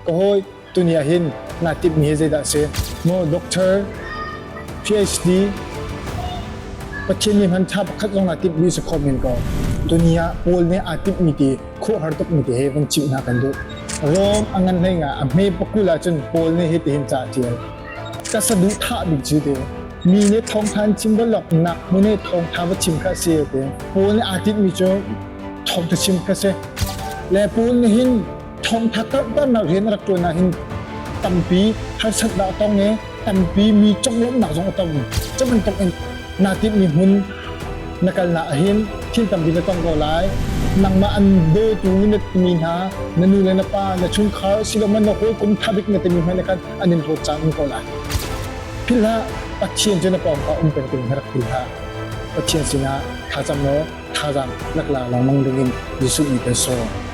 Ka hawi tuni ah hin naa timhmi hi zeidah a si? Maw doctor, PhD, Pathian nih hman ṭha pakhat zong naa timhmi si kho men ko. Tuni ah Paul nih aa timhmi ti khuahar tukmi ti he van chimh hna kan duh. Rom a ngan hlei nga a hme pakul ahcun Paul nih hitihin ca a ṭial. Ka saduhthah bik cu ti mi nih thawngṭha an chim bal nak hmun i thawngṭha va chim kha a si ti. Paul nih aa tinhmi cu thawngṭha chim kha si. Le Paul nih hin thawngṭha karhternak rian a rak ṭuan ah hin tampi harsatnak a tong i tampi mi conglawmhnak zong a tong. Cu bantuk in naa tinhmi hmun na kalnak ah hin thil tampi na tong ko lai. Nangmah an dawtu na timi hna, na nu le na pa, na chungkhar siloma na hawikom ṭha bik na timi hmanh khan an in hlawt cang ko lai. Philh hlah, Pathian cu na pawngkam um peng ding rak philh hlah. Pathian sinah thlacam law thazaang rak la lengmang dingin Jesuh nih kan sawm.